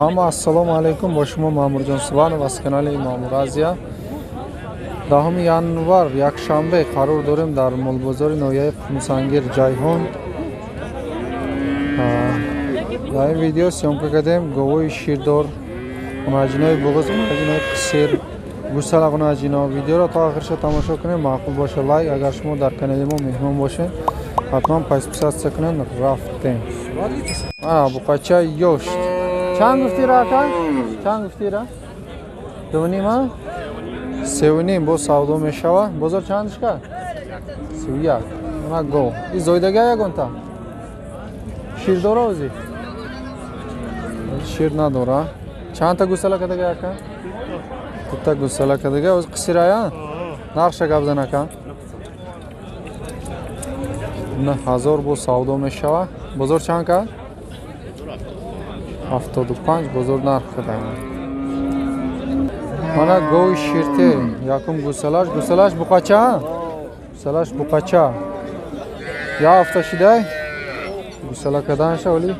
Ама ассалому алайкум, бо шумо Маъмурҷон Субҳанов аз канали Маъмур Азия. 10 январ якшанбе қарор дорем дар молбозори ноҳияи Қумсангир Ҷайҳун. Дар ин видео съёмка кардем говои ширдор, ғунаҷинои буғуз, ғунаҷинои қисир, гусала ғунаҷино. Видеоро то охирша тамошо кунем, маъқул боша лайк. Агар шумо дар канали мо меҳмон бошед, ҳатман подписаться кунед. Рафтем. Ана буқача ёшт. Чанд гуфтира ака? Чанд гуфтира? 2.5? 3.5 боз савдо мешава. Бозор чандиш кард? 31. Она гов. И зойдага ягонта? Шир дора ози? Шир надора. Чандта гусала кадага ака? Дута гусала кадага. Оз қисирая? Нархша гап зан ака. 9000 боз савдо мешава. Бозор чанд кард? 75 бозор нарх кардам. Мана гови ширте, якум гусалаш, гусалаш буқача? Гусалаш буқача. Я ҳафта шидай? Гусала карданша, вале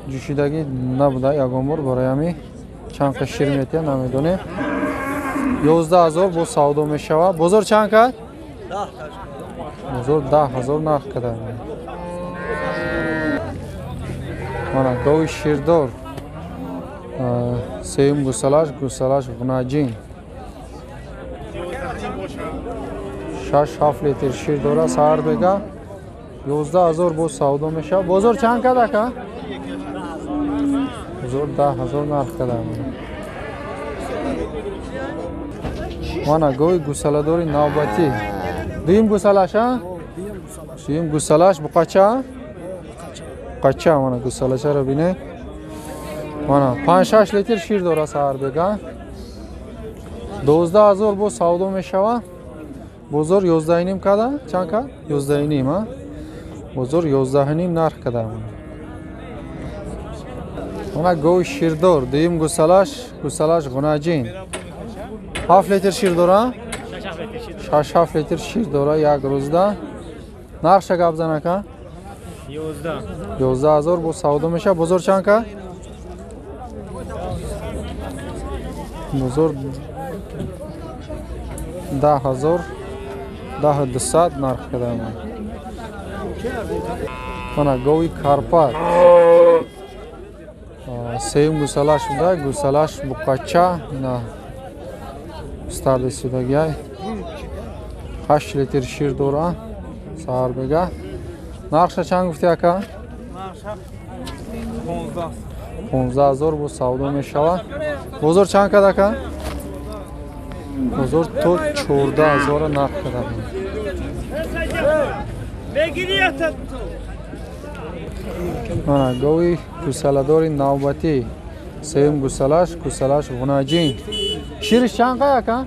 ҷӯшидагӣ набуда ягон бор, барои ҳами чанд қа шир метия намедонем. 11000 боз савдо мешава. Бозор чанд кард? Бозор 10000 нарх кардам. Мана гови ширдор. Сеюм гусалаш, гусалаш ғунаҷин. 6-7 литр шир дора, саҳар бега. 11000 боз савдо мешава. Бозор чанд кард ака? Бозор 10000 нарх карда. Мана гови гусаладори навбатӣ. Дуюм гусалаш, а? Дуюм гусалаш буқача? Буқача, мана гусалашаро бинед. Мана 5-6 литр шир дора саҳар бега. 12000 боз савдо мешава. Бозор 11.5 када? Чанд кад? 11.5, а? Бозор 11.5 нарх када. Мана гови ширдор, дуюм гусалаш, гусалаш ғунаҷин. 7 литр шир дора? 6-7 литр шир дора як рӯзда. Нархша гап зан ака? 11000 боз савдо мешава. Бозор чанд кад? Бозор 10000, 10200 нарх кардам. Мана гови Карпат. Сеюм гусалаш буда, гусалаш буқача, ина старди судагиай. 8 литр шир дора, саҳар бега. Нархша чанд гуфти ака? 15000 боз савдо мешава. Бозор чанд кард ака? Бозор то 14000 нарх кард. Мана гови гусаладори навбатӣ. Сеюм гусалаш, гусалаш ғунаҷин. Шириш чанд қай ака?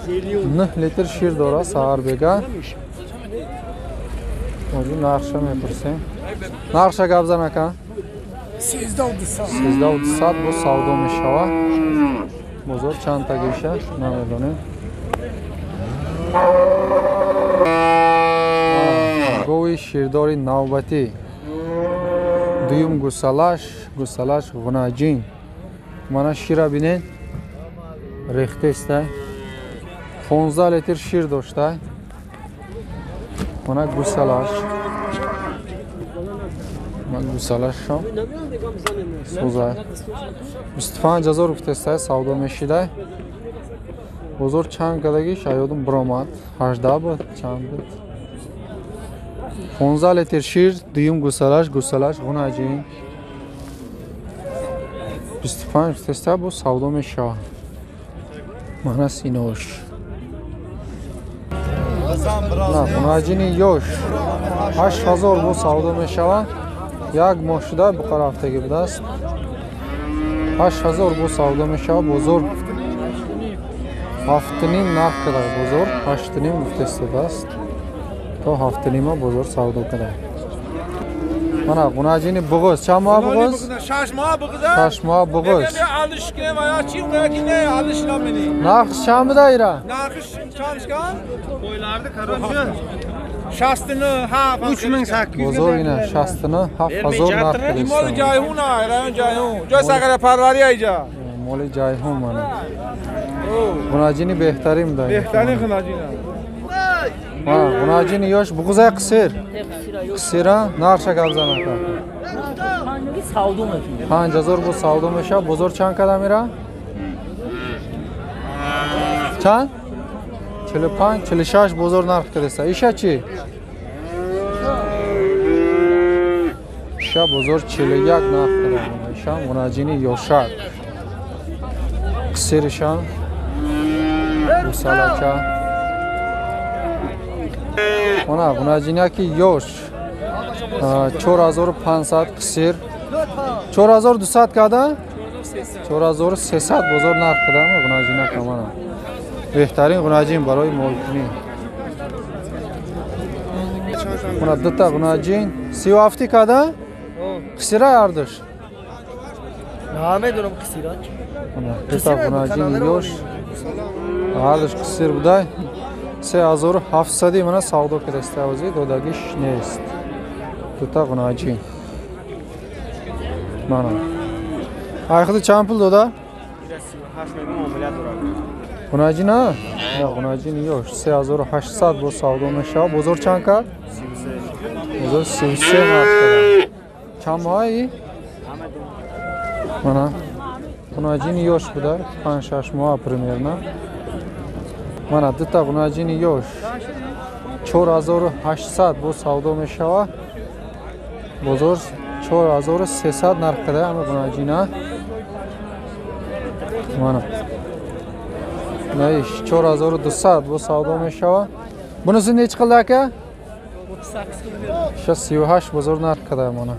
9 литр шир дора саҳар бега. Озу нархша мепурсем. Нархша гап зан ака? 13200 боз савдо мешава. Бозор чанд тагиша намедонем. Гови ширдори навбатӣ. Дуюм гусалаш, гусалаш ғунаҷин. Мана шира бинед. Рехтестай. 15 литр шир доштай. Мана гусалаш. Гусалашо сӯзай. 25000 гуфтестай савдо мешидай. Бозор чанд кадагиш аёдум биромад. 18 буд, чанд буд? 15 литр шир, дуюм гусалаш, гусалаш ғунаҷин. 25 гуфтестай боз савдо мешавад. Мана синош. На ғунаҷини ёш 8000 боз савдо мешавад. Як моҳ шуда буқара ҳафтагӣ будааст. 8000 боз савдо мешавад. Бозор 7.5 нарх карда. Бозор 8.5 гуфтастааст. То 7.5 бозор савдо карда. Мана ғунаҷини буғуз. Чанд моҳ буғуз? 6 моҳ буғуз. 6 моҳ буғуз. Нархш чанд буда ира? Нархш чанд шкан? Qo'ylarni qarab. 69 7 3800. Бозор ина 69 7000 нарх кардааст. Моли Ҷайҳун ай, район Ҷайҳун. Ҷои сагара парварӣ айҷа. Моли Ҷайҳун мана. Ғунаҷини беҳтарин да. Беҳтарин ғунаҷина. Мана ғунаҷини ёш буғузай қисир. Қисира нархша гап зана ка. 5000 бу савдо мешавад. Бозор чанд када мера? Чанд? 45, 46 бозор нарх кардааст. Иша чӣ? Иша бозор 41 нарх кардааст. Иша ғунаҷини ёшак. Қисиришам гусалача. Она ғунаҷинаки ёш 4500 қисир. 4200 када? 4300 бозор нарх кардааст ғунаҷинака мана. Беҳтарин ғунаҷин барои молкунӣ. Мана дута ғунаҷин 37 када? Қисира ардуш. Намедонам қисира. Дута ғунаҷин ёш ардуш қисир будай. 3700 мана савдо кардааст. Авзи додагиш нест. Дута ғунаҷин. Мана. Ай худ чанд пул дода? 38 мегӯм муомила дорад. Ғунаҷина? Не, ғунаҷин ёш 3800 бо савдо мешавад. Бозор чанд кард? 33. Бозор 33 нарх кард. Чанд моҳаи? Мана. Ғунаҷини ёш буда, 5-6 моҳ примерно. Мана дута ғунаҷини ёш 4800 бо савдо мешавад. Бозор 4300 нарх карда ҳама ғунаҷина. Мана. Наиш 4200 бо савдо мешавад. Буниси нечи қилди ака? 38 бозор нарх карда мана.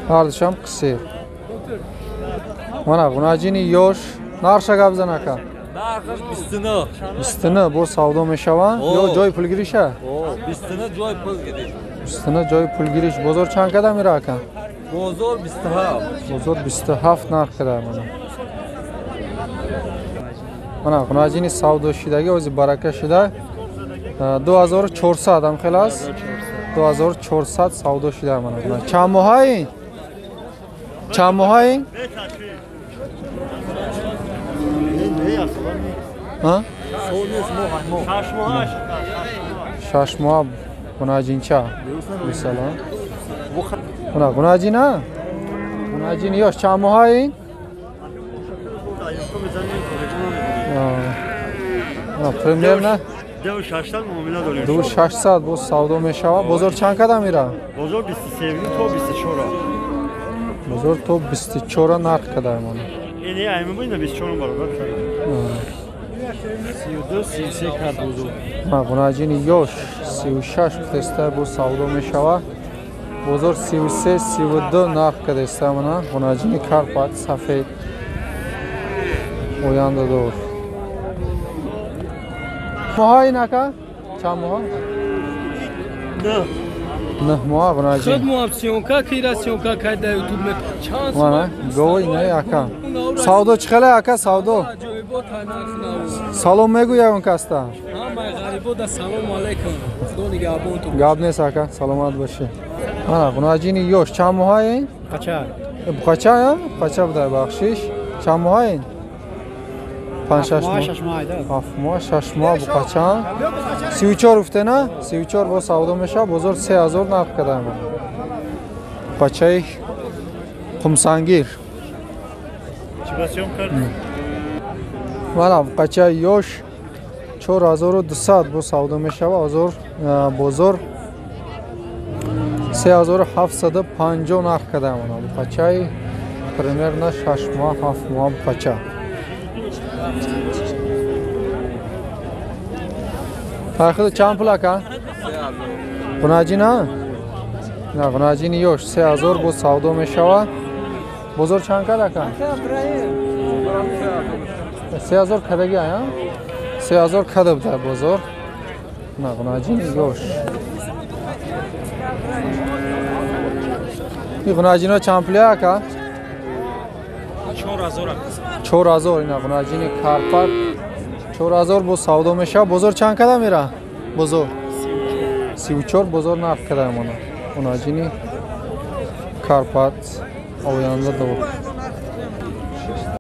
Ҳардушам қисир. Мана ғунаҷини ёш нархша гап зан ака. Нархаш 29. 29 бо савдо мешавад ё ҷои пулгириша? 29 ҷои пулгириш. 29 ҷои пулгириш. Бозор чанд када мера ака? Бозор 27. Бозор 27 нарх карда мана. Мана ғунаҷини савдошидагӣ ози барака шуда 2400 ам хел аст. 2400 савдо шуда мана. Чанд моҳаи? Чанд моҳаи? Ҳа? 6 моҳ ғунаҷинча. Бисалом. Мана ғунаҷина? Ғунаҷин ёш чанд моҳаи? Примерно 2600 муомила дорем. 2600 боз савдо мешавад. Бозор чанд када мера? Бозор 23 то 24. Бозор то 24 нарх када мона. Ини айму бина 24 баробар. 32 33 кард бозор. Ма ғунаҷини ёш 36 теста боз савдо мешавад. Бозор 33 32 нарх када мона. Ғунаҷини карпат сафед. Ояндадор. Моҳа ин ака? Чанд моҳа? 9 моҳа ғунаҷин. Худ моҳ съёмка кира съёмка кайда ютуб ме. Чанд мана гови инаи ака. Савдо чӣ хеле ака савдо? Салом мегӯя он каста? Ҳамаи ғарибода салом алейкум. Худо нигаҳбонтон. Гап нест ака, саломат бошӣ. Мана ғунаҷини ёш чанд моҳа ин? Қача. Буқача, буқача буда бахшиш. Чанд моҳа ин? 5-6 моҳ. 7 моҳ, 6 моҳ буқача. 34 гуфте на? 34 бо савдо мешавад. Бозор 3000 нарх кардаам. Буқачаи қумсангир. Мана буқачаи ёш 4200 бо савдо мешавад. Бозор 3750 нарх кардаам. Буқачаи примерно 6 моҳ, 7 моҳ буқача. Фархиду чанд пул ака? Ғунаҷина? На, ғунаҷини ёш 3000 боз савдо мешавад. Бозор чанд кад ака? 3000 кадаги ая? 3000 када буда бозор. На, ғунаҷини ёш. Ин ғунаҷино чанд пуля ака? 4000 ака. 4000 ина ғунаҷини карпат 4000 боз савдо мешавад. Бозор чанд када мера? Бозор 34 бозор нарх карда мона. Онаҷини Карпат оянда дор.